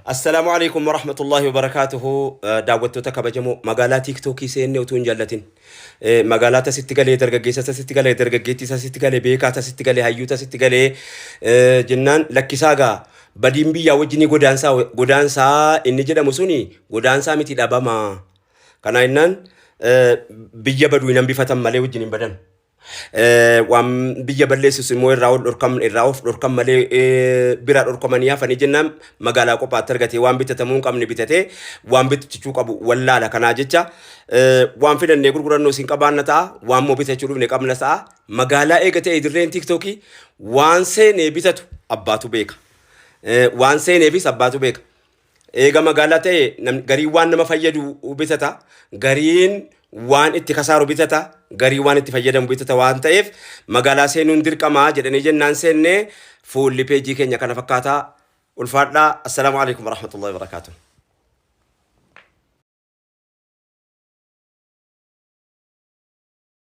Assalaamu alaikum warahmatullahi wabarakaatuhu. Daawwattoota kabajamoo magaalaa tiiktookii seenne utuu hin jallatin. Magaalaa tasitti galee dargaggeessa tasitti galee dargaggeettii tasitti galee beekaa tasitti galee hayyuu tasitti galee jennaan lakkisaa gaa badiin biyyaa wajjinii godaansaa godaansaa inni jedhamu suni godaansaa miti dhabama. Kana jennaan biyya baduu hin hambifatan malee wajjin hin badan. Waan biyya balleessus immoo irraa ol dhorkam irraa of dhorkan malee bira dhorkamanii hafanii jennaan magaalaa qophaatti argatee waan bitatamuu hin qabne bitatee waan bitachuu qabu wallaala. Kanaa jecha waan fidannee gurgurannu isin qabaanna ta'a waan immoo bitachuu dhufne qabna ta'a. Magaalaa eega ta'e dirreen tiiktookii waan seenee bitatu abbaatu beeka. Waan seeneefis abbaatu beeka. Eega magaalaa ta'e gariin waan nama fayyadu bitata, gariin waan itti kasaaru bitata, gariin waan itti fayyadamu bitata waan ta'eef magaalaa seenuun dirqama jedhanii jennaan seennee fuulli peejii keenya kana fakkaataa ulfaadhaa. Assalaamu alaikum warahmatullahi wabarakaatuh.